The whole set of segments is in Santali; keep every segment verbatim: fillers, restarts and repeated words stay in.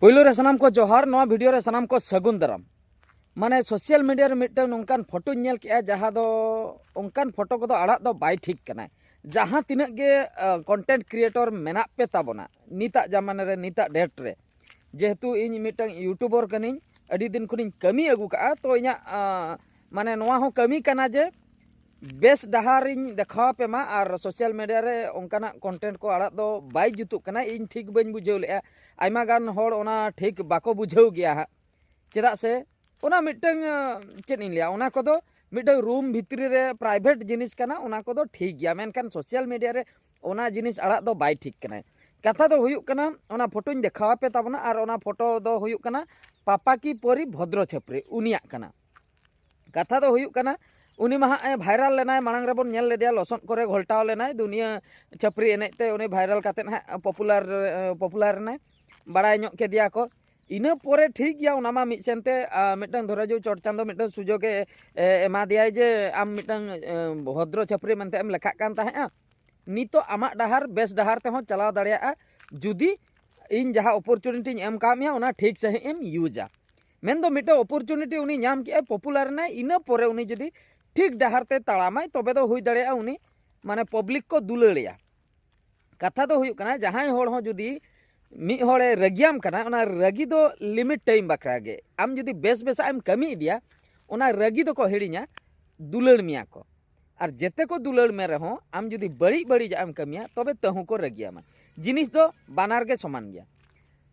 ᱯᱳᱭᱞᱳ ᱨᱮ ᱥᱟᱱᱟᱢ ᱠᱚ ᱡᱚᱦᱟᱨ, ᱱᱚᱣᱟ ᱵᱷᱤᱰᱤᱭᱳ ᱨᱮ ᱥᱟᱱᱟᱢ ᱠᱚ ᱥᱟᱹᱜᱩᱱ ᱫᱟᱨᱟᱢ᱾ ᱢᱟᱱᱮ ᱥᱳᱥᱟᱞ ᱢᱤᱰᱤᱭᱟ ᱨᱮ ᱢᱤᱫᱴᱟᱝ ᱱᱚᱝᱠᱟᱱ ᱯᱷᱳᱴᱳᱧ ᱧᱮᱞ ᱠᱮᱜᱼᱟ, ᱡᱟᱦᱟᱸ ᱫᱚ ᱚᱱᱠᱟᱱ ᱯᱷᱳᱴᱳ ᱠᱚᱫᱚ ᱟᱲᱟᱜ ᱫᱚ ᱵᱟᱭ ᱴᱷᱤᱠ ᱠᱟᱱᱟᱭ᱾ ᱡᱟᱦᱟᱸ ᱛᱤᱱᱟᱹᱜ ᱜᱮ ᱠᱚᱱᱴᱮᱱᱴ ᱠᱨᱤᱭᱮᱴᱚᱨ ᱢᱮᱱᱟᱜ ᱯᱮ ᱛᱟᱵᱚᱱᱟ ᱱᱤᱛᱟᱜ ᱡᱟᱢᱟᱱᱟ ᱨᱮ, ᱱᱤᱛᱟᱜ ᱰᱮᱴ ᱨᱮ, ᱡᱮᱦᱮᱛᱩ ᱤᱧ ᱢᱤᱫᱴᱟᱝ ᱤᱭᱩᱴᱩᱵᱚᱨ ᱠᱟᱹᱱᱟᱹᱧ, ᱟᱹᱰᱤ ᱫᱤᱱ ᱠᱷᱚᱱᱤᱧ ᱠᱟᱹᱢᱤ ᱟᱹᱜᱩ ᱠᱟᱜᱼᱟ, ᱛᱚ ᱤᱧᱟᱹᱜ ᱟᱸ, ᱢᱟᱱᱮ ᱱᱚᱣᱟ ᱦᱚᱸ ᱠᱟᱹᱢᱤ ᱠᱟᱱᱟ ᱡᱮ ᱵᱮᱥ ᱰᱟᱦᱟᱨᱤᱧ ᱫᱮᱠᱷᱟᱣ ᱟᱯᱮ ᱢᱟ᱾ ᱟᱨ ᱥᱳᱥᱟᱞ ᱢᱤᱰᱤᱭᱟ ᱨᱮ ᱚᱱᱠᱟᱱᱟᱜ ᱠᱚᱱᱴᱮᱱᱴ ᱠᱚ ᱟᱲᱟᱜ ᱫᱚ ᱵᱟᱭ ᱡᱩᱛᱩᱜ ᱠᱟᱱᱟ, ᱤᱧ ᱴᱷᱤᱠ ᱵᱟᱹᱧ ᱵᱩᱡᱷᱟᱹᱣ ᱞᱮᱜᱼᱟ᱾ ᱟᱭᱢᱟ ᱜᱟᱱ ᱦᱚᱲ ᱚᱱᱟ ᱴᱷᱤᱠ ᱵᱟᱠᱚ ᱵᱩᱡᱷᱟᱹᱣ ᱜᱮᱭᱟ ᱦᱟᱸᱜ, ᱪᱮᱫᱟᱜ ᱥᱮ ᱚᱱᱟ ᱢᱤᱫᱴᱟᱝ ᱟᱸ, ᱪᱮᱫ ᱤᱧ ᱞᱟᱹᱭᱟ, ᱚᱱᱟ ᱠᱚᱫᱚ ᱢᱤᱫᱴᱟᱝ ᱨᱩᱢ ᱵᱷᱤᱛᱨᱤ ᱨᱮ ᱯᱨᱟᱭᱵᱷᱮᱴ ᱡᱤᱱᱤᱥ ᱠᱟᱱᱟ, ᱚᱱᱟ ᱠᱚᱫᱚ ᱴᱷᱤᱠ ᱜᱮᱭᱟ, ᱢᱮᱱᱠᱷᱟᱱ ᱥᱳᱥᱟᱞ ᱢᱤᱰᱤᱭᱟ ᱨᱮ ᱚᱱᱟ ᱡᱤᱱᱤᱥ ᱟᱲᱟᱜ ᱫᱚ ᱵᱟᱭ ᱴᱷᱤᱠ ᱠᱟᱱᱟ᱾ ᱠᱟᱛᱷᱟ ᱫᱚ ᱦᱩᱭᱩᱜ ᱠᱟᱱᱟ, ᱚᱱᱟ ᱯᱷᱳᱴᱳᱧ ᱫᱮᱠᱷᱟᱣ ᱟᱯᱮ ᱛᱟᱵᱚᱱᱟ, ᱟᱨ ᱚᱱᱟ ᱯᱷᱳᱴᱳ ᱫᱚ ᱦᱩᱭᱩᱜ ᱠᱟᱱᱟ ᱯᱟᱯᱟ ᱠᱤ ᱯᱚᱨᱤ ᱵᱷᱚᱫᱨᱚ ᱪᱷᱟᱹᱯᱨᱤ, ᱩᱱᱤᱭᱟᱜ ᱠᱟᱱᱟ᱾ ᱠᱟᱛᱷᱟ ᱫᱚ ᱦᱩᱭᱩᱜ ᱠᱟᱱᱟ, ᱩᱱᱤ ᱢᱟ ᱦᱟᱸᱜ ᱮ ᱵᱷᱟᱭᱨᱟᱞ ᱞᱮᱱᱟᱭ, ᱢᱟᱲᱟᱝ ᱨᱮᱵᱚᱱ ᱧᱮᱞ ᱞᱮᱫᱮᱭᱟ ᱞᱚᱥᱚᱫ ᱠᱚᱨᱮ ᱜᱷᱚᱞᱴᱟᱣ ᱞᱮᱱᱟᱭ, ᱫᱩᱱᱤᱭᱟᱹ ᱪᱷᱟᱹᱯᱨᱤ ᱮᱱᱮᱡ ᱛᱮ ᱩᱱᱤ ᱵᱷᱟᱭᱨᱟᱞ ᱠᱟᱛᱮᱫ ᱦᱟᱸᱜ ᱯᱚᱯᱩᱞᱟᱨ, ᱯᱚᱯᱩᱞᱟᱨ ᱮᱱᱟᱭ, ᱵᱟᱲᱟᱭ ᱧᱚᱜ ᱠᱮᱫᱮᱭᱟ ᱠᱚ᱾ ᱤᱱᱟᱹ ᱯᱚᱨᱮ ᱴᱷᱤᱠ ᱜᱮᱭᱟ, ᱚᱱᱟ ᱢᱟ ᱢᱤᱫ ᱥᱮᱱᱛᱮ ᱟᱸ, ᱢᱤᱫᱴᱟᱝ ᱫᱷᱚᱨᱟ ᱡᱩ ᱪᱚᱴ ᱪᱟᱸᱫᱚ ᱢᱤᱫᱴᱟᱝ ᱥᱩᱡᱳᱜᱽ ᱮ ᱮ, ᱮᱢᱟ ᱫᱮᱭᱟᱭ ᱡᱮ ᱟᱢ ᱢᱤᱫᱴᱟᱝ ᱮ, ᱵᱷᱚᱫᱨᱚ ᱪᱷᱟᱹᱯᱨᱤ ᱢᱮᱱᱛᱮ ᱮᱢ ᱞᱮᱠᱷᱟᱜ ᱠᱟᱱ ᱛᱟᱦᱮᱸᱜᱼᱟ᱾ ᱱᱤᱛᱚᱜ ᱟᱢᱟᱜ ᱰᱟᱦᱟᱨ ᱵᱮᱥ ᱰᱟᱦᱟᱨ ᱛᱮᱦᱚᱸ ᱪᱟᱞᱟᱣ ᱫᱟᱲᱮᱭᱟᱜᱼᱟ, ᱡᱩᱫᱤ ᱤᱧ ᱡᱟᱦᱟᱸ ᱚᱯᱚᱨᱪᱩᱱᱤᱴᱤᱧ ᱮᱢ ᱠᱟᱜ ᱢᱮᱭᱟ ᱚᱱᱟ ᱴᱷᱤᱠ ᱥᱟᱺᱦᱤᱡ ᱮᱢ ᱤᱭᱩᱡᱟ᱾ ᱢᱮᱱᱫᱚ ᱢᱤᱫᱴᱟᱝ ᱚᱯᱚᱨᱪᱩᱱᱤᱴᱤ ᱩᱱᱤ ᱧᱟᱢ ᱠᱮᱜᱼᱟᱭ, ᱯᱚᱯᱩᱞᱟᱨ ᱮᱱᱟᱭ, ᱤᱱᱟᱹ ᱯᱚᱨᱮ ᱩᱱᱤ ᱡᱩᱫᱤ ᱴᱷᱤᱠ ᱰᱟᱦᱟᱨ ᱛᱮ ᱛᱟᱲᱟᱢᱟᱭ, ᱛᱚᱵᱮ ᱫᱚ ᱦᱩᱭ ᱫᱟᱲᱮᱭᱟᱜᱼᱟ ᱩᱱᱤ ᱢᱟᱱᱮ ᱯᱟᱵᱽᱞᱤᱠ ᱠᱚ ᱫᱩᱞᱟᱹᱲᱮᱭᱟ᱾ ᱠᱟᱛᱷᱟ ᱫᱚ ᱦᱩᱭᱩᱜ ᱠᱟᱱᱟ, ᱡᱟᱦᱟᱸᱭ ᱦᱚᱲ ᱦᱚᱸ ᱡᱩᱫᱤ ᱢᱤᱫ ᱦᱚᱲᱮ ᱨᱟᱹᱜᱤᱭᱟᱢ ᱠᱟᱱᱟ, ᱚᱱᱟ ᱨᱟᱹᱜᱤ ᱫᱚ ᱞᱤᱢᱤᱴ ᱴᱟᱭᱤᱢ ᱵᱟᱠᱷᱨᱟ ᱜᱮ᱾ ᱟᱢ ᱡᱩᱫᱤ ᱵᱮᱥ ᱵᱮᱥᱟᱜ ᱮᱢ ᱠᱟᱹᱢᱤ ᱤᱫᱤᱭᱟ, ᱚᱱᱟ ᱨᱟᱹᱜᱤ ᱫᱚᱠᱚ ᱦᱤᱲᱤᱧᱟ, ᱫᱩᱞᱟᱹᱲ ᱢᱮᱭᱟ ᱠᱚ᱾ ᱟᱨ ᱡᱮᱛᱮ ᱠᱚ ᱫᱩᱞᱟᱹᱲ ᱢᱮ ᱨᱮᱦᱚᱸ, ᱟᱢ ᱡᱩᱫᱤ ᱵᱟᱹᱲᱤᱡ ᱵᱟᱹᱲᱤᱡᱟᱜ ᱮᱢ ᱠᱟᱹᱢᱤᱭᱟ, ᱛᱚᱵᱮ ᱛᱟᱹᱦᱩ ᱠᱚ ᱨᱟᱹᱜᱤᱭᱟᱢᱟ᱾ ᱡᱤᱱᱤᱥ ᱫᱚ ᱵᱟᱱᱟᱨ ᱜᱮ ᱥᱚᱢᱟᱱ ᱜᱮᱭᱟ᱾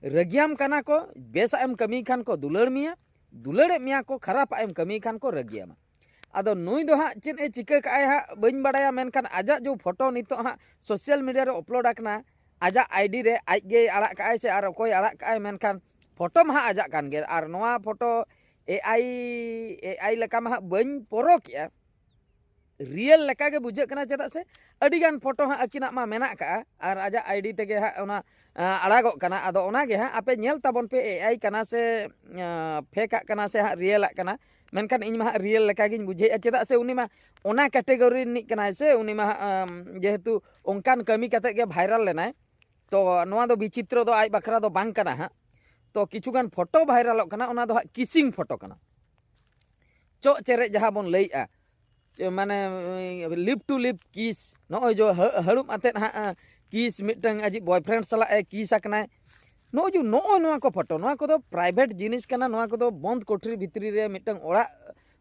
ᱨᱟᱹᱜᱤᱭᱟᱢ ᱠᱟᱱᱟ ᱠᱚ, ᱵᱮᱥᱟᱜ ᱮᱢ ᱠᱟᱹᱢᱤ ᱠᱷᱟᱱ ᱠᱚ ᱫᱩᱞᱟᱹᱲ ᱢᱮᱭᱟ, ᱫᱩᱞᱟᱹᱲᱮᱫ ᱢᱮᱭᱟ ᱠᱚ, ᱠᱷᱟᱨᱟᱯᱟᱜ ᱮᱢ ᱠᱟᱹᱢᱤ ᱠᱷᱟᱱ ᱠᱚ ᱨᱟᱹᱜᱤᱭᱟᱢᱟ᱾ ᱟᱫᱚ ᱱᱩᱭ ᱫᱚ ᱦᱟᱸᱜ ᱪᱮᱫ ᱮ ᱪᱤᱠᱟᱹ ᱠᱟᱜᱼᱟᱭ ᱦᱟᱸᱜ ᱵᱟᱹᱧ ᱵᱟᱲᱟᱭᱟ, ᱢᱮᱱᱠᱷᱟᱱ ᱟᱡᱟᱜ ᱡᱮ ᱯᱷᱳᱴᱳ ᱱᱤᱛᱚᱜ ᱦᱟᱸᱜ ᱥᱳᱥᱟᱞ ᱢᱤᱰᱤᱭᱟ ᱨᱮ ᱟᱯᱞᱳᱰ ᱟᱠᱟᱱᱟ, ᱟᱡᱟᱜ ᱟᱭᱰᱤ ᱨᱮ ᱟᱡ ᱜᱮᱭ ᱟᱲᱟᱜ ᱠᱟᱜᱼᱟᱭ ᱥᱮ ᱟᱨ ᱚᱠᱚᱭ ᱟᱲᱟᱜ ᱠᱟᱜᱼᱟᱭ, ᱢᱮᱱᱠᱷᱟᱱ ᱯᱷᱳᱴᱳ ᱢᱟ ᱦᱟᱸᱜ ᱟᱡᱟᱜ ᱠᱟᱱ ᱜᱮ᱾ ᱟᱨ ᱱᱚᱣᱟ ᱯᱷᱳᱴᱳ ᱮ ᱟᱭ, ᱮ ᱟᱭ ᱞᱮᱠᱟ ᱢᱟ ᱦᱟᱸᱜ ᱵᱟᱹᱧ ᱯᱚᱨᱚᱠᱮᱜᱼᱟ, ᱨᱤᱭᱮᱞ ᱞᱮᱠᱟ ᱜᱮ ᱵᱩᱡᱷᱟᱹᱜ ᱠᱟᱱᱟ, ᱪᱮᱫᱟᱜ ᱥᱮ ᱟᱹᱰᱤ ᱜᱟᱱ ᱯᱷᱳᱴᱳ ᱦᱟᱸᱜ ᱟᱹᱠᱤᱱᱟᱜ ᱢᱟ ᱢᱮᱱᱟᱜ ᱠᱟᱜᱼᱟ, ᱟᱨ ᱟᱡᱟᱜ ᱟᱭᱰᱤ ᱛᱮᱜᱮ ᱦᱟᱸᱜ ᱚᱱᱟ ᱟᱸ, ᱟᱲᱟᱜᱚᱜ ᱠᱟᱱᱟ᱾ ᱟᱫᱚ ᱚᱱᱟ ᱜᱮ ᱦᱟᱸᱜ ᱟᱯᱮ ᱧᱮᱞ ᱛᱟᱵᱚᱱ ᱯᱮ, ᱮ ᱟᱭ ᱠᱟᱱᱟ ᱥᱮ ᱯᱷᱮᱠᱟᱜ ᱠᱟᱱᱟ ᱥᱮ ᱦᱟᱸᱜ ᱨᱤᱭᱮᱞᱟᱜ ᱠᱟᱱᱟ᱾ ᱢᱮᱱᱠᱷᱟᱱ ᱤᱧ ᱢᱟ ᱦᱟᱸᱜ ᱨᱤᱭᱮᱞ ᱞᱮᱠᱟ ᱜᱤᱧ ᱵᱩᱡᱷᱟᱹᱣᱮᱫᱼᱟ, ᱪᱮᱫᱟᱜ ᱥᱮ ᱩᱱᱤ ᱢᱟ ᱚᱱᱟ ᱠᱮᱴᱮᱜᱚᱨᱤ ᱨᱤᱱᱤᱡ ᱠᱟᱱᱟᱭ ᱥᱮ, ᱩᱱᱤ ᱢᱟ ᱦᱟᱸᱜ ᱟᱸ, ᱡᱮᱦᱮᱛᱩ ᱚᱱᱠᱟᱱ ᱠᱟᱹᱢᱤ ᱠᱟᱛᱮᱫ ᱜᱮ ᱵᱷᱟᱭᱨᱟᱞ ᱞᱮᱱᱟᱭ, ᱛᱚ ᱱᱚᱣᱟ ᱫᱚ ᱵᱤᱪᱤᱛᱨᱚ ᱫᱚ ᱟᱡ ᱵᱟᱠᱷᱨᱟ ᱫᱚ ᱵᱟᱝ ᱠᱟᱱᱟ ᱦᱟᱸᱜ᱾ ᱛᱚ ᱠᱤᱪᱷᱩ ᱜᱟᱱ ᱯᱷᱳᱴᱳ ᱵᱷᱟᱭᱨᱟᱞᱚᱜ ᱠᱟᱱᱟ, ᱚᱱᱟ ᱫᱚ ᱦᱟᱸᱜ ᱠᱤᱥᱤᱝ ᱯᱷᱳᱴᱳ ᱠᱟᱱᱟ᱾ ᱪᱚᱜ ᱪᱮᱨᱮᱡ ᱡᱟᱦᱟᱸ ᱵᱚᱱ ᱞᱟᱹᱭᱮᱜᱼᱟ, ᱪᱮ ᱢᱟᱱᱮ lip to lip kiss, ᱱᱚᱜᱼᱚᱭ ᱡᱮ ᱦᱟᱹ- ᱦᱟᱹᱲᱩᱵ ᱟᱛᱮᱫ ᱦᱟᱸᱜ ᱠᱤᱥ, ᱢᱤᱫᱴᱟᱝ ᱟᱡᱤᱡ ᱵᱚᱭᱯᱷᱨᱮᱱᱰ ᱥᱟᱞᱟᱜ ᱮ ᱠᱤᱥ ᱟᱠᱟᱱᱟᱭ᱾ ᱱᱚᱜᱼᱚᱭ ᱡᱮ ᱱᱚᱜᱼᱚᱭ ᱱᱚᱣᱟ ᱠᱚ ᱯᱷᱳᱴᱳ, ᱱᱚᱣᱟ ᱠᱚᱫᱚ ᱯᱨᱟᱭᱵᱷᱮᱴ ᱡᱤᱱᱤᱥ ᱠᱟᱱᱟ᱾ ᱱᱚᱣᱟ ᱠᱚᱫᱚ ᱵᱚᱱᱫᱽ ᱠᱳᱴᱷᱨᱤ ᱵᱷᱤᱛᱨᱤ ᱨᱮ, ᱢᱤᱫᱴᱟᱝ ᱚᱲᱟᱜ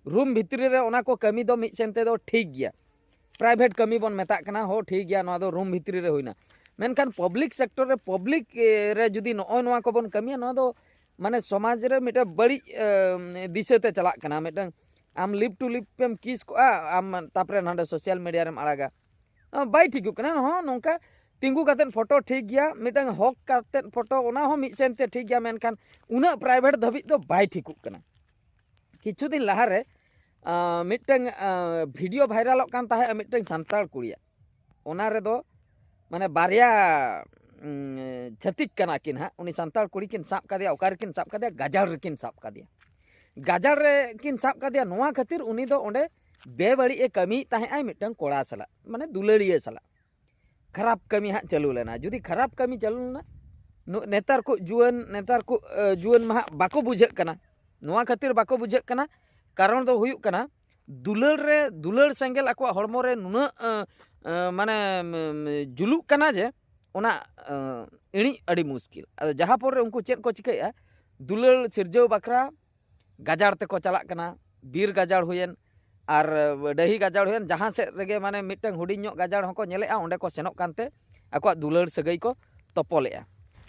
ᱨᱩᱢ ᱵᱷᱤᱛᱨᱤ ᱨᱮ ᱚᱱᱟ ᱠᱚ ᱠᱟᱹᱢᱤ ᱫᱚ ᱢᱤᱫ ᱥᱮᱱ ᱛᱮᱫᱚ ᱴᱷᱤᱠ ᱜᱮᱭᱟ᱾ ᱯᱨᱟᱭᱵᱷᱮᱴ ᱠᱟᱹᱢᱤ ᱵᱚᱱ ᱢᱮᱛᱟᱜ ᱠᱟᱱᱟ, ᱦᱳ ᱴᱷᱤᱠ ᱜᱮᱭᱟ, ᱱᱚᱣᱟ ᱫᱚ ᱨᱩᱢ ᱵᱷᱤᱛᱨᱤ ᱨᱮ ᱦᱩᱭᱱᱟ᱾ ᱢᱮᱱᱠᱷᱟᱱ ᱯᱟᱵᱽᱞᱤᱠ ᱥᱮᱠᱴᱚᱨ ᱨᱮ, ᱯᱟᱵᱽᱞᱤᱠ ᱨᱮ ᱡᱩᱫᱤ ᱱᱚᱜᱼᱚᱭ ᱱᱚᱣᱟ ᱠᱚᱵᱚᱱ ᱠᱟᱹᱢᱤᱭᱟ, ᱱᱚᱣᱟ ᱫᱚ ᱢᱟᱱᱮ ᱥᱚᱢᱟᱡᱽ ᱨᱮ ᱢᱤᱫᱴᱮᱱ ᱵᱟᱹᱲᱤᱡ ᱮ, ᱫᱤᱥᱟᱹ ᱛᱮ ᱪᱟᱞᱟᱜ ᱠᱟᱱᱟ᱾ ᱢᱤᱫᱴᱟᱝ ᱟᱢ lip to lip ᱮᱢ ᱠᱤᱥ ᱠᱚᱜᱼᱟ, ᱟᱢ ᱛᱟᱯᱚᱨᱮ ᱱᱚᱰᱮ ᱥᱳᱥᱟᱞ ᱢᱤᱰᱤᱭᱟ ᱨᱮᱢ ᱟᱲᱟᱜᱟ, ᱵᱟᱭ ᱴᱷᱤᱠᱚᱜ ᱠᱟᱱᱟ᱾ ᱦᱚᱸ, ᱱᱚᱝᱠᱟ ᱛᱤᱸᱜᱩ ᱠᱟᱛᱮᱫ ᱯᱷᱳᱴᱳ ᱴᱷᱤᱠ ᱜᱮᱭᱟ, ᱢᱤᱫᱴᱟᱝ ᱦᱚᱠ ᱠᱟᱛᱮᱫ ᱯᱷᱳᱴᱳ, ᱚᱱᱟ ᱦᱚᱸ ᱢᱤᱫ ᱥᱮᱱ ᱛᱮ ᱴᱷᱤᱠ ᱜᱮᱭᱟ, ᱢᱮᱱᱠᱷᱟᱱ ᱩᱱᱟᱹᱜ ᱯᱨᱟᱭᱵᱷᱮᱴ ᱫᱷᱟᱹᱵᱤᱡ ᱫᱚ ᱵᱟᱭ ᱴᱷᱤᱠᱚᱜ ᱠᱟᱱᱟ᱾ ᱠᱤᱪᱷᱩ ᱫᱤᱱ ᱞᱟᱦᱟᱨᱮ ᱟᱸ, ᱢᱤᱫᱴᱟᱝ ᱟᱸ, ᱵᱷᱤᱰᱤᱭᱳ ᱵᱷᱟᱭᱨᱟᱞᱚᱜ ᱠᱟᱱ ᱛᱟᱦᱮᱸᱫ ᱢᱤᱫᱴᱟᱝ ᱥᱟᱱᱛᱟᱲ ᱠᱩᱲᱤᱭᱟᱜ᱾ ᱚᱱᱟ ᱨᱮᱫᱚ ᱢᱟᱱᱮ ᱵᱟᱨᱭᱟ ᱩᱸ, ᱪᱷᱟᱹᱛᱤᱠ ᱠᱟᱱᱟ ᱠᱤᱱ ᱦᱟᱸᱜ᱾ ᱩᱱᱤ ᱥᱟᱱᱛᱟᱲ ᱠᱩᱲᱤ ᱠᱤᱱ ᱥᱟᱵ ᱠᱟᱫᱮᱭᱟ᱾ ᱚᱠᱟ ᱨᱮᱠᱤᱱ ᱥᱟᱵ ᱠᱟᱫᱮᱭᱟ? ᱜᱟᱡᱟᱲ ᱨᱮᱠᱤᱱ ᱥᱟᱵ ᱠᱟᱫᱮᱭᱟ᱾ ᱜᱟᱡᱟᱲ ᱨᱮᱠᱤᱱ ᱥᱟᱵ ᱠᱟᱫᱮᱭᱟ᱾ ᱱᱚᱣᱟ ᱠᱷᱟᱹᱛᱤᱨ ᱩᱱᱤ ᱫᱚ ᱚᱸᱰᱮ ᱵᱮᱵᱟᱹᱲᱤᱡ ᱮ ᱠᱟᱹᱢᱤᱭᱮᱫ ᱛᱟᱦᱮᱸᱫ ᱟᱭ ᱢᱤᱫᱴᱟᱝ ᱠᱚᱲᱟ ᱥᱟᱞᱟᱜ, ᱢᱟᱱᱮ ᱫᱩᱞᱟᱹᱲᱤᱭᱟᱹ ᱥᱟᱞᱟᱜ᱾ ᱠᱷᱟᱨᱟᱯ ᱠᱟᱹᱢᱤ ᱦᱟᱸᱜ ᱪᱟᱹᱞᱩ ᱞᱮᱱᱟ᱾ ᱡᱩᱫᱤ ᱠᱷᱟᱨᱟᱯ ᱠᱟᱹᱢᱤ ᱪᱟᱹᱞᱩ ᱞᱮᱱᱟ, ᱱᱩ- ᱱᱮᱛᱟᱨ ᱠᱚ ᱡᱩᱣᱟᱹᱱ, ᱱᱮᱛᱟᱨ ᱠᱚ ᱮ, ᱡᱩᱣᱟᱹᱱ ᱢᱟ ᱦᱟᱸᱜ ᱵᱟᱠᱚ ᱵᱩᱡᱷᱟᱹᱜ ᱠᱟᱱᱟ᱾ ᱱᱚᱣᱟ ᱠᱷᱟᱹᱛᱤᱨ ᱵᱟᱠᱚ ᱵᱩᱡᱷᱟᱹᱜ ᱠᱟᱱᱟ, ᱠᱟᱨᱚᱱ ᱫᱚ ᱦᱩᱭᱩᱜ ᱠᱟᱱᱟ ᱫᱩᱞᱟᱹᱲ ᱨᱮ, ᱫᱩᱞᱟᱹᱲ ᱥᱮᱸᱜᱮᱞ ᱟᱠᱚᱣᱟᱜ ᱦᱚᱲᱢᱚ ᱨᱮ ᱱᱩᱱᱟᱹᱜ ᱮ, ᱮ, ᱢᱟᱱᱮ ᱮᱢ, ᱮᱢ, ᱡᱩᱞᱩᱜ ᱠᱟᱱᱟ ᱡᱮ ᱚᱱᱟ ᱮ, ᱤᱬᱤᱡ ᱟᱹᱰᱤ ᱢᱩᱥᱠᱤᱞ᱾ ᱟᱫᱚ ᱡᱟᱦᱟᱸ ᱯᱚᱨ ᱨᱮ ᱩᱱᱠᱩ ᱪᱮᱫ ᱠᱚ ᱪᱤᱠᱟᱹᱭᱮᱫᱼᱟ, ᱫᱩᱞᱟᱹᱲ ᱥᱤᱨᱡᱟᱹᱣ ᱵᱟᱠᱷᱨᱟ ᱜᱟᱡᱟᱲ ᱛᱮᱠᱚ ᱪᱟᱞᱟᱜ ᱠᱟᱱᱟ, ᱵᱤᱨ ᱜᱟᱡᱟᱲ ᱦᱩᱭᱮᱱ ᱟᱨ ᱰᱟᱹᱦᱤ ᱜᱟᱡᱟᱲ ᱦᱩᱭᱮᱱ, ᱡᱟᱦᱟᱸ ᱥᱮᱫ ᱨᱮᱜᱮ ᱢᱟᱱᱮ ᱢᱤᱫᱴᱟᱝ ᱦᱩᱰᱤᱧ ᱧᱚᱜ ᱜᱟᱡᱟᱲ ᱦᱚᱸᱠᱚ ᱧᱮᱞᱮᱜᱼᱟ, ᱚᱸᱰᱮ ᱠᱚ ᱥᱮᱱᱚᱜ ᱠᱟᱱᱛᱮ ᱟᱠᱚᱣᱟᱜ ᱫᱩᱞᱟᱹᱲ ᱥᱟᱹᱜᱟᱹᱭ ᱠᱚ ᱛᱚᱯᱚᱞᱮᱜᱼᱟ᱾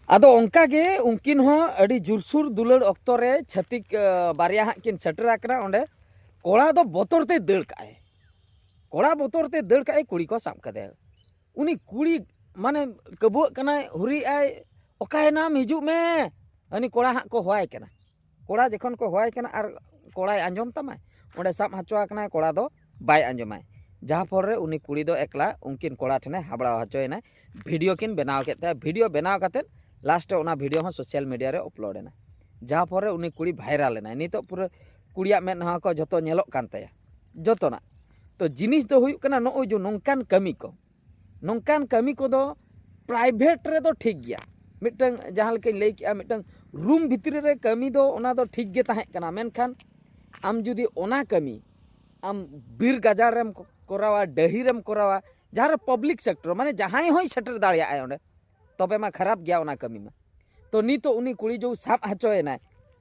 ᱟᱫᱚ ᱚᱱᱠᱟ ᱜᱮ ᱩᱱᱠᱤᱱ ᱦᱚᱸ ᱟᱹᱰᱤ ᱡᱳᱨᱥᱳᱨ ᱫᱩᱞᱟᱹᱲ ᱚᱠᱛᱚ ᱨᱮ ᱪᱷᱟᱹᱛᱤᱠ ᱮ, ᱵᱟᱨᱭᱟ ᱦᱟᱸᱜ ᱠᱤᱱ ᱥᱮᱴᱮᱨ ᱟᱠᱟᱱᱟ ᱚᱸᱰᱮ᱾ ᱠᱚᱲᱟ ᱫᱚ ᱵᱚᱛᱚᱨ ᱛᱮ ᱫᱟᱹᱲ ᱠᱟᱜᱼᱟᱭ, ᱠᱚᱲᱟ ᱵᱚᱛᱚᱨ ᱛᱮ ᱫᱟᱹᱲ ᱠᱟᱜᱼᱟᱭ, ᱠᱩᱲᱤ ᱠᱚ ᱥᱟᱵ ᱠᱟᱫᱮᱭᱟ᱾ ᱩᱱᱤ ᱠᱩᱲᱤ ᱢᱟᱱᱮ ᱠᱟᱹᱵᱩᱣᱟᱹᱜ ᱠᱟᱱᱟᱭ, ᱦᱩᱨᱤᱭᱮᱜᱼᱟᱭ, "ᱚᱠᱟᱭᱮᱱᱟᱢ? ᱦᱤᱡᱩᱜ ᱢᱮ!" ᱩᱱᱤ ᱠᱚᱲᱟ ᱦᱟᱸᱜ ᱠᱚ ᱦᱚᱦᱚᱣᱟᱭ ᱠᱟᱱᱟ᱾ ᱠᱚᱲᱟ ᱡᱚᱠᱷᱚᱱ ᱠᱚ ᱦᱚᱦᱚᱣᱟᱭ ᱠᱟᱱᱟ ᱟᱨ ᱠᱚᱲᱟᱭ ᱟᱸᱡᱚᱢ ᱛᱟᱢᱟᱭ, ᱚᱸᱰᱮ ᱥᱟᱵ ᱦᱚᱪᱚ ᱟᱠᱟᱱᱟᱭ, ᱠᱚᱲᱟ ᱫᱚ ᱵᱟᱭ ᱟᱸᱡᱚᱢᱟᱭ᱾ ᱡᱟᱦᱟᱸ ᱯᱷᱚᱞ ᱨᱮ ᱩᱱᱤ ᱠᱩᱲᱤ ᱫᱚ ᱮᱠᱞᱟ ᱩᱱᱠᱤᱱ ᱠᱚᱲᱟ ᱴᱷᱮᱱᱮ ᱦᱟᱵᱲᱟᱣ ᱦᱚᱪᱚᱭᱮᱱᱟᱭ᱾ ᱵᱷᱤᱰᱤᱭᱳ ᱠᱤᱱ ᱵᱮᱱᱟᱣ ᱠᱮᱫ ᱛᱟᱭᱟ᱾ ᱵᱷᱤᱰᱤᱭᱳ ᱵᱮᱱᱟᱣ ᱠᱟᱛᱮᱫ ᱞᱟᱥᱴ ᱨᱮ ᱚᱱᱟ ᱵᱷᱤᱰᱤᱭᱳ ᱦᱚᱸ ᱥᱳᱥᱟᱞ ᱢᱤᱰᱤᱭᱟ ᱨᱮ ᱟᱯᱞᱳᱰ ᱮᱱᱟ᱾ ᱡᱟᱦᱟᱸ ᱯᱷᱚᱞ ᱨᱮ ᱩᱱᱤ ᱠᱩᱲᱤ ᱵᱷᱟᱭᱨᱟᱞ ᱮᱱᱟᱭ᱾ ᱱᱤᱛᱚᱜ ᱯᱩᱨᱟᱹ ᱠᱩᱲᱤᱭᱟᱜ ᱢᱮᱫᱦᱟ ᱠᱚ ᱡᱷᱚᱛᱚ ᱧᱮᱞᱚᱜ ᱠᱟᱱ ᱛᱟᱭᱟ, ᱡᱚᱛᱚᱱᱟᱜ᱾ ᱛᱚ ᱡᱤᱱᱤᱥ ᱫᱚ ᱦᱩᱭᱩᱜ ᱠᱟᱱᱟ ᱱᱚᱜᱼᱚᱭ ᱡᱮ ᱱᱚᱝᱠᱟᱱ ᱠᱟᱹᱢᱤ ᱠᱚ, ᱱᱚᱝᱠᱟᱱ ᱠᱟᱹᱢᱤ ᱠᱚᱫᱚ ᱯᱨᱟᱭᱵᱷᱮᱴ ᱨᱮᱫᱚ ᱴᱷᱤᱠ ᱜᱮᱭᱟ, ᱢᱤᱫᱴᱟᱝ ᱡᱟᱦᱟᱸ ᱞᱮᱠᱟᱧ ᱞᱟᱹᱭ ᱠᱮᱜᱼᱟ, ᱢᱤᱫᱴᱟᱝ ᱨᱩᱢ ᱵᱷᱤᱛᱨᱤ ᱨᱮ ᱠᱟᱹᱢᱤ ᱫᱚ ᱚᱱᱟ ᱫᱚ ᱴᱷᱤᱠ ᱜᱮ ᱛᱟᱦᱮᱸ ᱠᱟᱱᱟ, ᱢᱮᱱᱠᱷᱟᱱ ᱟᱢ ᱡᱩᱫᱤ ᱚᱱᱟ ᱠᱟᱹᱢᱤ ᱟᱢ ᱵᱤᱨ ᱜᱟᱡᱟᱲ ᱨᱮᱢ ᱠᱚᱨᱟᱣᱟ, ᱰᱟᱹᱦᱤ ᱨᱮᱢ ᱠᱚᱨᱟᱣᱟ, ᱡᱟᱦᱟᱸ ᱨᱮ ᱯᱟᱵᱽᱞᱤᱠ ᱥᱮᱠᱴᱚᱨ, ᱢᱟᱱᱮ ᱡᱟᱦᱟᱸᱭ ᱦᱚᱸᱭ ᱥᱮᱴᱮᱨ ᱫᱟᱲᱮᱭᱟᱜᱼᱟᱭ ᱚᱸᱰᱮ, ᱛᱚᱵᱮ ᱢᱟ ᱠᱷᱟᱨᱟᱯ ᱜᱮᱭᱟ ᱚᱱᱟ ᱠᱟᱹᱢᱤ ᱢᱟ᱾ ᱛᱚ ᱱᱤᱛᱚᱜ ᱩᱱᱤ ᱠᱩᱲᱤ ᱡᱚ ᱥᱟᱵ ᱦᱚᱪᱚᱭᱮᱱᱟᱭ,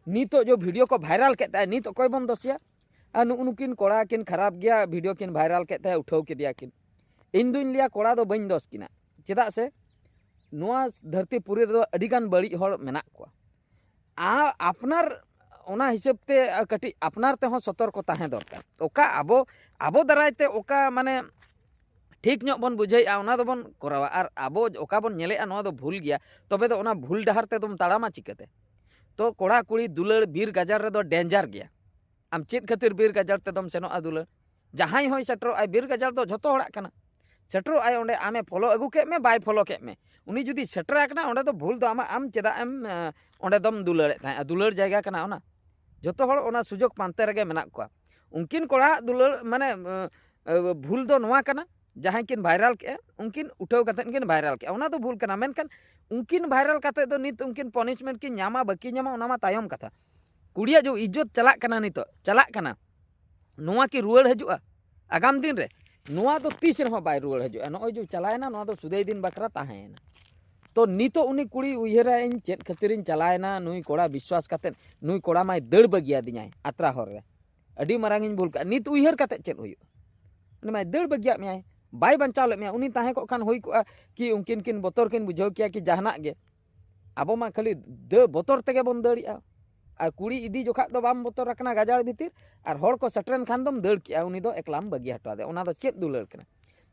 ᱱᱤᱛᱚᱜ ᱡᱚ ᱵᱷᱤᱰᱤᱭᱳ ᱠᱚ ᱵᱷᱟᱭᱨᱟᱞ ᱠᱮᱫ ᱛᱟᱭᱟ, ᱱᱤᱛ ᱚᱠᱚᱭ ᱵᱚᱱ ᱫᱳᱥᱮᱭᱟ? ᱟᱨ ᱱᱩᱜᱼᱩ ᱱᱩᱠᱤᱱ ᱠᱚᱲᱟ ᱠᱤᱱ ᱠᱷᱟᱨᱟᱯ ᱜᱮᱭᱟ, ᱵᱷᱤᱰᱤᱭᱳ ᱠᱤᱱ ᱵᱷᱟᱭᱨᱟᱞ ᱠᱮᱫ ᱛᱟᱭᱟ, ᱩᱴᱷᱟᱹᱣ ᱠᱮᱫᱮᱭᱟ ᱠᱤᱱ᱾ ᱤᱧ ᱫᱩᱧ ᱞᱟᱹᱭᱟ ᱠᱚᱲᱟ ᱫᱚ ᱵᱟᱹᱧ ᱫᱳᱥ ᱠᱤᱱᱟ, ᱪᱮᱫᱟᱜ ᱥᱮ ᱱᱚᱣᱟ ᱫᱷᱟᱹᱨᱛᱤ ᱯᱩᱨᱤ ᱨᱮᱫᱚ ᱟᱹᱰᱤᱜᱟᱱ ᱵᱟᱹᱲᱤᱡ ᱦᱚᱲ ᱢᱮᱱᱟᱜ ᱠᱚᱣᱟ᱾ ᱟ-, ᱟᱯᱱᱟᱨ ᱚᱱᱟ ᱦᱤᱥᱟᱹᱵ ᱛᱮ ᱠᱟᱹᱴᱤᱡ ᱟᱯᱱᱟᱨ ᱛᱮᱦᱚᱸ ᱥᱚᱛᱚᱨᱠᱚ ᱛᱟᱦᱮᱸ ᱫᱚᱨᱠᱟᱨ᱾ ᱚᱠᱟ ᱟᱵᱚ, ᱟᱵᱚ ᱫᱟᱨᱟᱭ ᱛᱮ ᱚᱠᱟ ᱢᱟᱱᱮ ᱴᱷᱤᱠ ᱧᱚᱜ ᱵᱚᱱ ᱵᱩᱡᱷᱟᱹᱣᱮᱫᱼᱟ, ᱚᱱᱟ ᱫᱚᱵᱚᱱ ᱠᱚᱨᱟᱣᱟ, ᱟᱨ ᱟᱵᱚ ᱚᱠᱟ ᱵᱚᱱ ᱧᱮᱞᱮᱫᱼᱟ ᱱᱚᱣᱟ ᱫᱚ ᱵᱷᱩᱞ ᱜᱮᱭᱟ, ᱛᱚᱵᱮ ᱫᱚ ᱚᱱᱟ ᱵᱷᱩᱞ ᱰᱟᱦᱟᱨ ᱛᱮᱫᱚᱢ ᱛᱟᱲᱟᱢᱟ ᱪᱤᱠᱟᱹᱛᱮ? ᱛᱚ ᱠᱚᱲᱟ ᱠᱩᱲᱤ ᱫᱩᱞᱟᱹᱲ ᱵᱤᱨ ᱜᱟᱡᱟᱲ ᱨᱮᱫᱚ ᱰᱮᱧᱡᱟᱨ ᱜᱮᱭᱟ᱾ ᱟᱢ ᱪᱮᱫ ᱠᱷᱟᱹᱛᱤᱨ ᱵᱤᱨ ᱜᱟᱡᱟᱲ ᱛᱮᱫᱚᱢ ᱥᱮᱱᱚᱜᱼᱟ ᱫᱩᱞᱟᱹᱲ? ᱡᱟᱦᱟᱸᱭ ᱦᱚᱸᱭ ᱥᱮᱴᱮᱨᱚᱜᱼᱟᱭ, ᱵᱤᱨ ᱜᱟᱡᱟᱲ ᱫᱚ ᱡᱷᱚᱛᱚ ᱦᱚᱲᱟᱜ ᱠᱟᱱᱟ᱾ ᱥᱮᱴᱮᱨᱚᱜᱼᱟᱭ ᱚᱸᱰᱮ, ᱟᱢᱮ ᱯᱷᱚᱞᱳ ᱟᱹᱜᱩ ᱠᱮᱫ ᱢᱮ, ᱵᱟᱭ ᱯᱷᱚᱞᱳ ᱠᱮᱫ ᱢᱮ, ᱩᱱᱤ ᱡᱩᱫᱤ ᱥᱮᱴᱮᱨ ᱟᱠᱟᱱᱟ, ᱚᱸᱰᱮ ᱫᱚ ᱵᱷᱩᱞ ᱫᱚ ᱟᱢᱟᱜ, ᱟᱢ ᱪᱮᱫᱟᱜ ᱮᱢ, ᱮ, ᱚᱸᱰᱮ ᱫᱚᱢ ᱫᱩᱞᱟᱹᱲᱮᱫ ᱛᱟᱦᱮᱸᱫᱼᱟ? ᱫᱩᱞᱟᱹᱲ ᱡᱟᱭᱜᱟ ᱠᱟᱱᱟ ᱚᱱᱟ᱾ ᱡᱷᱚᱛᱚ ᱦᱚᱲ ᱚᱱᱟ ᱥᱩᱡᱳᱜᱽ ᱯᱟᱱᱛᱮ ᱨᱮᱜᱮ ᱢᱮᱱᱟᱜ ᱠᱚᱣᱟ᱾ ᱩᱱᱠᱤᱱ ᱠᱚᱲᱟᱣᱟᱜ ᱫᱩᱞᱟᱹᱲ ᱢᱟᱱᱮ, ᱮ, ᱮ, ᱵᱷᱩᱞ ᱫᱚ ᱱᱚᱣᱟ ᱠᱟᱱᱟ, ᱡᱟᱦᱟᱸᱭ ᱠᱤᱱ ᱵᱷᱟᱭᱨᱟᱞ ᱠᱮᱫᱼᱟ, ᱩᱱᱠᱤᱱ ᱩᱴᱷᱟᱹᱣ ᱠᱟᱛᱮᱫ ᱠᱤᱱ ᱵᱷᱟᱭᱨᱟᱞ ᱠᱮᱫᱼᱟ, ᱚᱱᱟ ᱫᱚ ᱵᱷᱩᱞ ᱠᱟᱱᱟ᱾ ᱢᱮᱱᱠᱷᱟᱱ ᱩᱱᱠᱤᱱ ᱵᱷᱟᱭᱨᱟᱞ ᱠᱟᱛᱮᱫ ᱫᱚ ᱱᱤᱛ ᱩᱱᱠᱤᱱ ᱯᱚᱱᱤᱥᱢᱮᱱᱴ ᱠᱤᱱ ᱧᱟᱢᱟ ᱵᱟᱹᱠᱤ ᱧᱟᱢᱟ, ᱚᱱᱟ ᱢᱟ ᱛᱟᱭᱚᱢ ᱠᱟᱛᱷᱟ᱾ ᱠᱩᱲᱤᱭᱟᱜ ᱡᱮ ᱤᱡᱽᱡᱚᱛ ᱪᱟᱞᱟᱜ ᱠᱟᱱᱟ, ᱱᱤᱛᱚᱜ ᱪᱟᱞᱟᱜ ᱠᱟᱱᱟ, ᱱᱚᱣᱟ ᱠᱤ ᱨᱩᱣᱟᱹᱲ ᱦᱤᱡᱩᱜᱼᱟ ᱟᱜᱟᱢ ᱫᱤᱱ ᱨᱮ? ᱱᱚᱣᱟ ᱫᱚ ᱛᱤᱥ ᱨᱮᱦᱚᱸ ᱵᱟᱭ ᱨᱩᱣᱟᱹᱲ ᱦᱤᱡᱩᱜᱼᱟ᱾ ᱱᱚᱜᱼᱚᱭ ᱡᱮ ᱪᱟᱞᱟᱣᱮᱱᱟ, ᱱᱚᱣᱟ ᱫᱚ ᱥᱩᱫᱟᱹᱭ ᱫᱤᱱ ᱵᱟᱠᱷᱨᱟ ᱛᱟᱦᱮᱸᱭᱮᱱᱟ᱾ ᱛᱚ ᱱᱤᱛᱚᱜ ᱩᱱᱤ ᱠᱩᱲᱤ ᱩᱭᱦᱟᱹᱨᱟ, "ᱤᱧ ᱪᱮᱫ ᱠᱷᱟᱹᱛᱤᱨᱤᱧ ᱪᱟᱞᱟᱣᱮᱱᱟ ᱱᱩᱭ ᱠᱚᱲᱟ ᱵᱤᱥᱣᱟᱥ ᱠᱟᱛᱮᱫ? ᱱᱩᱭ ᱠᱚᱲᱟ ᱢᱟᱭ ᱫᱟᱹᱲ ᱵᱟᱹᱜᱤᱭᱟᱫᱤᱧᱟᱭ ᱟᱛᱨᱟ ᱦᱚᱨ ᱨᱮ, ᱟᱹᱰᱤ ᱢᱟᱨᱟᱝ ᱤᱧ ᱵᱷᱩᱞ ᱠᱟᱜᱼᱟ, ᱱᱤᱛ ᱩᱭᱦᱟᱹᱨ ᱠᱟᱛᱮᱫ ᱪᱮᱫ ᱦᱩᱭᱩᱜᱼᱟ?" ᱩᱱᱤ ᱢᱟᱭ ᱫᱟᱹᱲ ᱵᱟᱹᱜᱤᱭᱟᱫ ᱢᱮᱭᱟᱭ, ᱵᱟᱭ ᱵᱟᱧᱪᱟᱣ ᱞᱮᱫ ᱢᱮᱭᱟ᱾ ᱩᱱᱤ ᱛᱟᱦᱮᱸ ᱠᱚᱜ ᱠᱷᱟᱱ ᱦᱩᱭ ᱠᱚᱜᱼᱟ ᱠᱤ ᱩᱱᱠᱤᱱ ᱠᱤᱱ ᱵᱚᱛᱚᱨ ᱠᱤᱱ ᱵᱩᱡᱷᱟᱹᱣ ᱠᱮᱭᱟ ᱠᱤ ᱡᱟᱦᱟᱱᱟᱜ ᱜᱮ᱾ ᱟᱵᱚ ᱢᱟ ᱠᱷᱟᱹᱞᱤ ᱫᱟᱹᱲ ᱵᱚᱛᱚᱨ ᱛᱮᱜᱮ ᱵᱚᱱ ᱫᱟᱹᱲᱮᱜᱼᱟ᱾ ᱟᱨ ᱠᱩᱲᱤ ᱤᱫᱤ ᱡᱚᱠᱷᱟᱜ ᱫᱚ ᱵᱟᱢ ᱵᱚᱛᱚᱨ ᱟᱠᱟᱱᱟ ᱜᱟᱡᱟᱲ ᱵᱷᱤᱛᱤᱨ, ᱟᱨ ᱦᱚᱲ ᱠᱚ ᱥᱮᱴᱮᱨᱮᱱ ᱠᱷᱟᱱ ᱫᱚᱢ ᱫᱟᱹᱲ ᱠᱮᱜᱼᱟ, ᱩᱱᱤ ᱫᱚ ᱮᱠᱞᱟᱢ ᱵᱟᱹᱜᱤ ᱦᱚᱴᱚ ᱟᱫᱮᱭᱟ᱾ ᱚᱱᱟ ᱫᱚ ᱪᱮᱫ ᱫᱩᱞᱟᱹᱲ ᱠᱟᱱᱟ?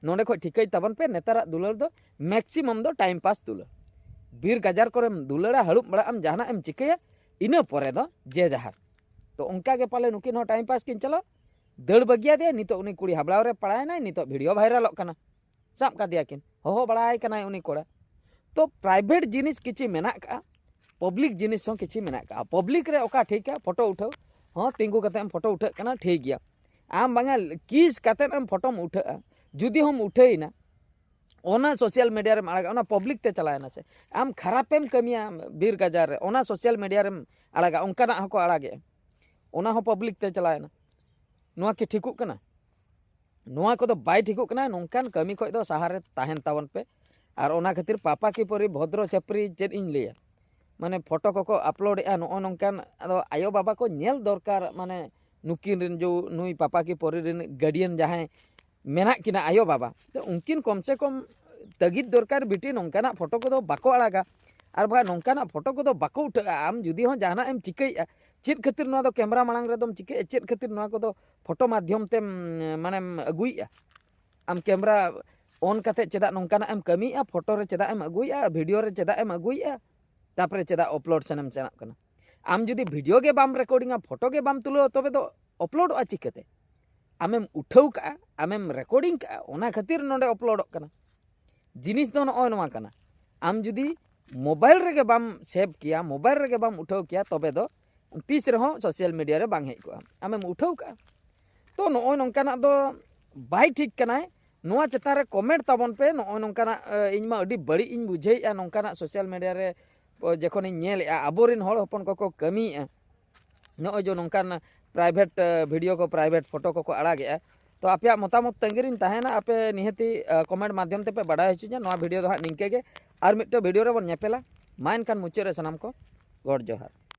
ᱱᱚᱰᱮ ᱠᱷᱚᱡ ᱴᱷᱤᱠᱟᱹᱭ ᱛᱟᱵᱚᱱ ᱯᱮ, ᱱᱮᱛᱟᱨᱟᱜ ᱫᱩᱞᱟᱹᱲ ᱫᱚ ᱢᱮᱠᱥᱤᱢᱟᱢ ᱫᱚ ᱴᱟᱭᱤᱢ ᱯᱟᱥ ᱫᱩᱞᱟᱹᱲ᱾ ᱵᱤᱨ ᱜᱟᱡᱟᱲ ᱠᱚᱨᱮᱢ ᱫᱩᱞᱟᱹᱲᱟ, ᱦᱟᱹᱲᱩᱵ ᱵᱟᱲᱟᱜ ᱟᱢ, ᱡᱟᱦᱟᱱᱟᱜ ᱮᱢ ᱪᱤᱠᱟᱹᱭᱟ, ᱤᱱᱟᱹ ᱯᱚᱨᱮ ᱫᱚ ᱡᱮ ᱡᱟᱦᱟᱨ᱾ ᱛᱚ ᱚᱱᱠᱟ ᱜᱮ ᱯᱟᱞᱮ ᱱᱩᱠᱤᱱ ᱦᱚᱸ ᱴᱟᱭᱤᱢ ᱯᱟᱥ ᱠᱤᱱ ᱪᱟᱞᱟᱣ, ᱫᱟᱹᱲ ᱵᱟᱹᱜᱤᱭᱟᱫᱮᱭᱟ, ᱱᱤᱛᱚᱜ ᱩᱱᱤ ᱠᱩᱲᱤ ᱦᱟᱵᱲᱟᱣ ᱨᱮ ᱯᱟᱲᱟᱣᱮᱱᱟᱭ, ᱱᱤᱛᱚᱜ ᱵᱷᱤᱰᱤᱭᱳ ᱵᱷᱟᱭᱨᱟᱞᱚᱜ ᱠᱟᱱᱟ᱾ ᱥᱟᱵ ᱠᱟᱫᱮᱭᱟ ᱠᱤᱱ, ᱦᱚᱦᱚ ᱵᱟᱲᱟᱭ ᱠᱟᱱᱟᱭ ᱩᱱᱤ ᱠᱚᱲᱟ᱾ ᱛᱚ ᱯᱨᱟᱭᱵᱷᱮᱴ ᱡᱤᱱᱤᱥ ᱠᱤᱪᱷᱤ ᱢᱮᱱᱟᱜ ᱠᱟᱜᱼᱟ, ᱯᱟᱵᱽᱞᱤᱠ ᱡᱤᱱᱤᱥ ᱦᱚᱸ ᱠᱤᱪᱷᱤ ᱢᱮᱱᱟᱜ ᱠᱟᱜᱼᱟ᱾ ᱯᱟᱵᱽᱞᱤᱠ ᱨᱮ ᱚᱠᱟ ᱴᱷᱤᱠᱟ ᱯᱷᱳᱴᱳ ᱩᱴᱷᱟᱹᱣ, ᱦᱚᱸ ᱛᱤᱸᱜᱩ ᱠᱟᱛᱮ ᱮᱢ ᱯᱷᱳᱴᱳ ᱩᱴᱷᱟᱹᱜ ᱠᱟᱱᱟ, ᱴᱷᱤᱠ ᱜᱮᱭᱟ᱾ ᱟᱢ ᱵᱟᱝᱟ ᱠᱤᱥ ᱠᱟᱛᱮ ᱮᱢ ᱯᱷᱳᱴᱳᱢ ᱩᱴᱷᱟᱹᱜᱼᱟ, ᱡᱩᱫᱤ ᱦᱚᱸᱢ ᱩᱴᱷᱟᱹᱭᱮᱱᱟ, ᱚᱱᱟ ᱥᱳᱥᱟᱞ ᱢᱤᱰᱤᱭᱟ ᱨᱮᱢ ᱟᱲᱟᱜᱟ, ᱚᱱᱟ ᱯᱟᱵᱽᱞᱤᱠ ᱛᱮ ᱪᱟᱞᱟᱣᱮᱱᱟ ᱥᱮ᱾ ᱟᱢ ᱠᱷᱟᱨᱟᱯᱮᱢ ᱠᱟᱹᱢᱤᱭᱟ ᱵᱤᱨ ᱜᱟᱡᱟᱲ ᱨᱮ, ᱚᱱᱟ ᱥᱳᱥᱟᱞ ᱢᱤᱰᱤᱭᱟ ᱨᱮᱢ ᱟᱲᱟᱜᱟ, ᱚᱱᱠᱟᱱᱟᱜ ᱦᱚᱸᱠᱚ ᱟᱲᱟᱜᱮᱜᱼᱟ, ᱚᱱᱟ ᱦᱚᱸ ᱯᱟᱵᱽᱞᱤᱠ ᱛᱮ ᱪᱟᱞᱟᱣᱮᱱᱟ᱾ ᱱᱚᱣᱟ ᱠᱤ ᱴᱷᱤᱠᱚᱜ ᱠᱟᱱᱟ? ᱱᱚᱣᱟ ᱠᱚᱫᱚ ᱵᱟᱭ ᱴᱷᱤᱠᱚᱜ ᱠᱟᱱᱟ᱾ ᱱᱚᱝᱠᱟᱱ ᱠᱟᱹᱢᱤ ᱠᱷᱚᱡ ᱫᱚ ᱥᱟᱦᱟ ᱨᱮ ᱛᱟᱦᱮᱱ ᱛᱟᱵᱚᱱ ᱯᱮ᱾ ᱟᱨ ᱚᱱᱟ ᱠᱷᱟᱹᱛᱤᱨ ᱯᱟᱯᱟ ᱠᱤ ᱯᱚᱨᱤ ᱵᱷᱚᱫᱨᱚ ᱪᱟᱹᱯᱨᱤ ᱪᱮᱫ ᱤᱧ ᱞᱟᱹᱭᱟ, ᱢᱟᱱᱮ ᱯᱷᱳᱴᱳ ᱠᱚᱠᱚ ᱟᱯᱞᱳᱰᱮᱜᱼᱟ ᱱᱚᱜᱼᱚ ᱱᱚᱝᱠᱟᱱ᱾ ᱟᱫᱚ ᱟᱭᱳ ᱵᱟᱵᱟ ᱠᱚ ᱧᱮᱞ ᱫᱚᱨᱠᱟᱨ, ᱢᱟᱱᱮ ᱱᱩᱠᱤᱱ ᱨᱮᱱ ᱡᱚ ᱱᱩᱭ ᱯᱟᱯᱟ ᱠᱤ ᱯᱚᱨᱤ ᱨᱮᱱ ᱜᱟᱨᱰᱤᱭᱟᱱ ᱡᱟᱦᱟᱸᱭ ᱢᱮᱱᱟᱜ ᱠᱤᱱᱟ ᱟᱭᱳ ᱵᱟᱵᱟ, ᱛᱚ ᱩᱱᱠᱤᱱ ᱠᱚᱢ ᱥᱮ ᱠᱚᱢ ᱛᱟᱹᱜᱤᱫ ᱫᱚᱨᱠᱟᱨ, ᱵᱤᱴᱤ ᱱᱚᱝᱠᱟᱱᱟᱜ ᱯᱷᱳᱴᱳ ᱠᱚᱫᱚ ᱵᱟᱠᱚ ᱟᱲᱟᱜᱟ᱾ ᱟᱨ ᱵᱟᱠᱷᱟᱱ ᱱᱚᱝᱠᱟᱱᱟᱜ ᱯᱷᱳᱴᱳ ᱠᱚᱫᱚ ᱵᱟᱠᱚ ᱩᱴᱷᱟᱹᱜᱼᱟ᱾ ᱟᱢ ᱡᱩᱫᱤ ᱦᱚᱸ ᱡᱟᱦᱟᱱᱟᱜ ᱮᱢ ᱪᱤᱠᱟᱹᱭᱮᱫᱼᱟ, ᱪᱮᱫ ᱠᱷᱟᱹᱛᱤᱨ ᱱᱚᱣᱟ ᱫᱚ ᱠᱮᱢᱨᱟ ᱢᱟᱲᱟᱝ ᱨᱮᱫᱚᱢ ᱪᱤᱠᱟᱹᱭᱮᱫᱼᱟ? ᱪᱮᱫ ᱠᱷᱟᱹᱛᱤᱨ ᱱᱚᱣᱟ ᱠᱚᱫᱚ ᱯᱷᱳᱴᱳ ᱢᱟᱫᱽᱫᱷᱚᱢ ᱛᱮᱢ ᱢᱟᱱᱮᱢ ᱟᱹᱜᱩᱭᱮᱫᱼᱟ? ᱟᱢ ᱠᱮᱢᱨᱟ ᱚᱱ ᱠᱟᱛᱮ ᱪᱮᱫᱟᱜ ᱱᱚᱝᱠᱟᱱᱟᱜ ᱮᱢ ᱠᱟᱹᱢᱤᱭᱮᱫᱼᱟ? ᱯᱷᱳᱴᱳ ᱨᱮ ᱪᱮᱫᱟᱜ ᱮᱢ ᱟᱹᱜᱩᱭᱮᱫᱼᱟ? ᱵᱷᱤᱰᱤᱭᱳ ᱨᱮ ᱪᱮᱫᱟᱜ ᱮᱢ ᱟᱹᱜᱩᱭᱮᱫᱼᱟ? ᱛᱟᱯᱚᱨᱮ ᱪᱮᱫᱟᱜ ᱟᱯᱞᱳᱰ ᱥᱮᱱᱮᱢ ᱥᱮᱱᱚᱜ ᱠᱟᱱᱟ? ᱟᱢ ᱡᱩᱫᱤ ᱵᱷᱤᱰᱤᱭᱳ ᱜᱮ ᱵᱟᱢ ᱨᱮᱠᱚᱨᱰᱤᱝᱟ, ᱯᱷᱳᱴᱳ ᱜᱮ ᱵᱟᱢ ᱛᱩᱞᱟᱹᱣᱟ, ᱛᱚᱵᱮ ᱫᱚ ᱟᱯᱞᱳᱰᱚᱜᱼᱟ ᱪᱤᱠᱟᱹᱛᱮ? ᱟᱢᱮᱢ ᱩᱴᱷᱟᱹᱣ ᱠᱟᱜᱼᱟ, ᱟᱢᱮᱢ ᱨᱮᱠᱚᱨᱰᱤᱝ ᱠᱟᱜᱼᱟ, ᱚᱱᱟ ᱠᱷᱟᱹᱛᱤᱨ ᱱᱚᱰᱮ ᱟᱯᱞᱳᱰᱚᱜ ᱠᱟᱱᱟ᱾ ᱡᱤᱱᱤᱥ ᱫᱚ ᱱᱚᱜᱼᱚᱭ ᱱᱚᱣᱟ ᱠᱟᱱᱟ, ᱟᱢ ᱡᱩᱫᱤ ᱢᱳᱵᱟᱭᱤᱞ ᱨᱮᱜᱮ ᱵᱟᱢ ᱥᱮᱵᱷ ᱠᱮᱭᱟ, ᱢᱳᱵᱟᱭᱤᱞ ᱨᱮᱜᱮ ᱵᱟᱢ ᱩᱴᱷᱟᱹᱣ ᱠᱮᱭᱟ, ᱛᱚᱵᱮ ᱫᱚ ᱛᱤᱥ ᱨᱮᱦᱚᱸ ᱥᱳᱥᱟᱞ ᱢᱤᱰᱤᱭᱟ ᱨᱮ ᱵᱟᱝ ᱦᱮᱡ ᱠᱚᱜᱼᱟ᱾ ᱟᱢᱮᱢ ᱩᱴᱷᱟᱹᱣ ᱠᱟᱜᱼᱟ᱾ ᱛᱚ ᱱᱚᱜᱼᱚᱭ ᱱᱚᱝᱠᱟᱱᱟᱜ ᱫᱚ ᱵᱟᱭ ᱴᱷᱤᱠ ᱠᱟᱱᱟᱭ᱾ ᱱᱚᱣᱟ ᱪᱮᱛᱟᱱ ᱨᱮ ᱠᱚᱢᱮᱱᱴ ᱛᱟᱵᱚᱱ ᱯᱮ᱾ ᱱᱚᱜᱼᱚᱭ ᱱᱚᱝᱠᱟᱱᱟᱜ, ᱮ, ᱤᱧ ᱢᱟ ᱟᱹᱰᱤ ᱵᱟᱹᱲᱤᱡ ᱤᱧ ᱵᱩᱡᱷᱟᱹᱣᱮᱫᱼᱟ ᱱᱚᱝᱠᱟᱱᱟᱜ ᱥᱳᱥᱟᱞ ᱢᱤᱰᱤᱭᱟ ᱨᱮ, ᱚ, ᱡᱚᱠᱷᱚᱱᱤᱧ ᱧᱮᱞᱮᱫᱼᱟ ᱟᱵᱚᱨᱮᱱ ᱦᱚᱲ ᱦᱚᱯᱚᱱ ᱠᱚᱠᱚ ᱠᱟᱹᱢᱤᱭᱮᱫᱼᱟ, ᱱᱚᱜᱼᱚᱭ ᱡᱮ ᱱᱚᱝᱠᱟᱱ ᱯᱨᱟᱭᱵᱷᱮᱴ, ᱮ, ᱵᱷᱤᱰᱤᱭᱳ ᱠᱚ, ᱯᱨᱟᱭᱵᱷᱮᱴ ᱯᱷᱳᱴᱳ ᱠᱚᱠᱚ ᱟᱲᱟᱜᱮᱜᱼᱟ᱾ ᱛᱚ ᱟᱯᱮᱭᱟᱜ ᱢᱚᱛᱟᱢᱚᱛ ᱛᱟᱺᱜᱤ ᱨᱤᱧ ᱛᱟᱦᱮᱱᱟ, ᱟᱯᱮ ᱱᱤᱦᱟᱹᱛᱤ, ᱮ, ᱠᱚᱢᱮᱱᱴ ᱢᱟᱫᱽᱫᱷᱚᱢ ᱛᱮᱯᱮ ᱵᱟᱰᱟᱭ ᱦᱚᱪᱚᱧᱟ᱾ ᱱᱚᱣᱟ ᱵᱷᱤᱰᱤᱭᱳ ᱫᱚ ᱦᱟᱸᱜ ᱱᱤᱝᱠᱟᱹ ᱜᱮ, ᱟᱨ ᱢᱤᱫᱴᱮᱱ ᱵᱷᱤᱰᱤᱭᱳ ᱨᱮᱵᱚᱱ ᱧᱮᱯᱮᱞᱟ᱾ ᱢᱟ ᱮᱱᱠᱷᱟᱱ ᱢᱩᱪᱟᱹᱫ ᱨᱮ ᱥᱟᱱᱟᱢ ᱠᱚ ᱜᱚᱰ ᱡᱚᱦᱟᱨ᱾